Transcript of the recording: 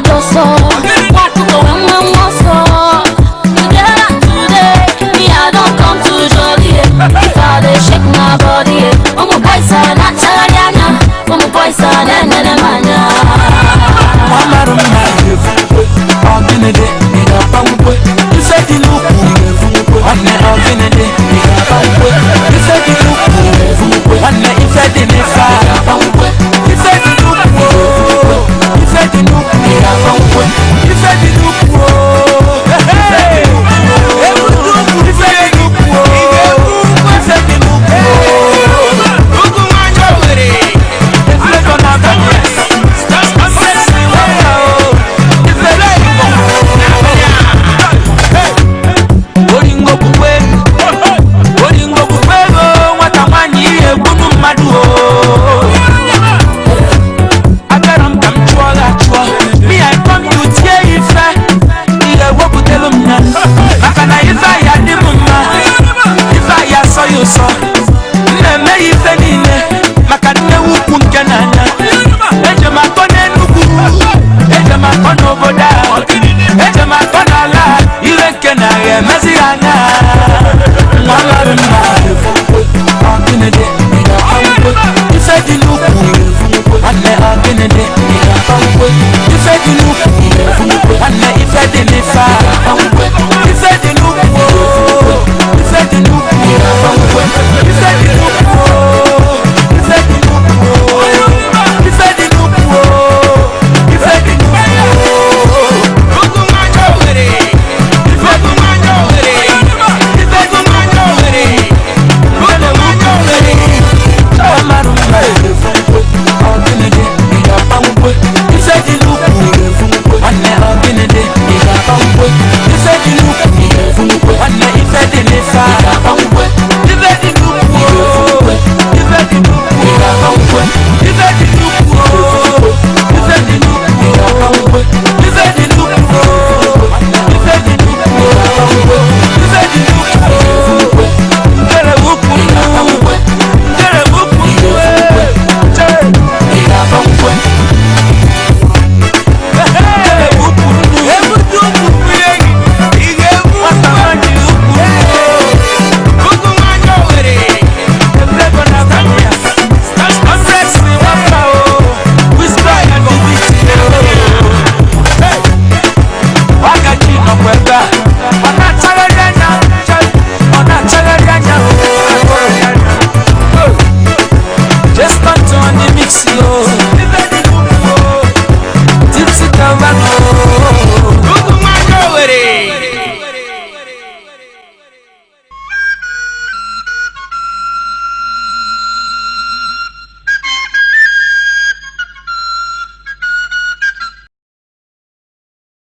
Gbajọ ọsọ. Nwa ọkụkọ wee nwe nwa ọsọ. Together today, me I don come to jolly. If I dey shake my body, ụmụ boys a na-achagharị anya, ụmụ boys a na-enene m anya. Nwa mara mma ga-efu ọgịnịdị ị ga-agbanwukwe ife dị n'ukwu ga-efunwukwe nwanne ọgịnịdị ị ga-agbanwukwe ife dị n'ukwu ga-efunwukwe nwanne ife dị n'ife a ga-agbanwukwe ife dị n'ukwu ife dị n'ukwu ị ga-agbanwukwe ife dị n'ukwu ife dị n'ukwu ife dị n'ukwu. Ugwu nwanyị Owerri. Ife na Oringo bukwe, oringo bukwe o, nwata nwanyị ihe egbunu mmadụ o. Abịara m ka m chụọ gị achụọ, me I come to tie ife, ihe wepụtelu m ya, maka na ife ya dị m mma, ife ya asọ ya ụsọ. M na-eme ya ife niile, maka nne ukwu nke n'anya. Eje m akọ n'Enugwu, eje m akọ n'obodo a, eje m akọ n'ala a, ire nke na ya emezi ya anya. Nwa mara mma ọgịnịdị ị ga-akpanwukwe ife dị n'ukwu nwanne ọgịnịdị ị ga-akpanwukwe ife dị n'ukwu.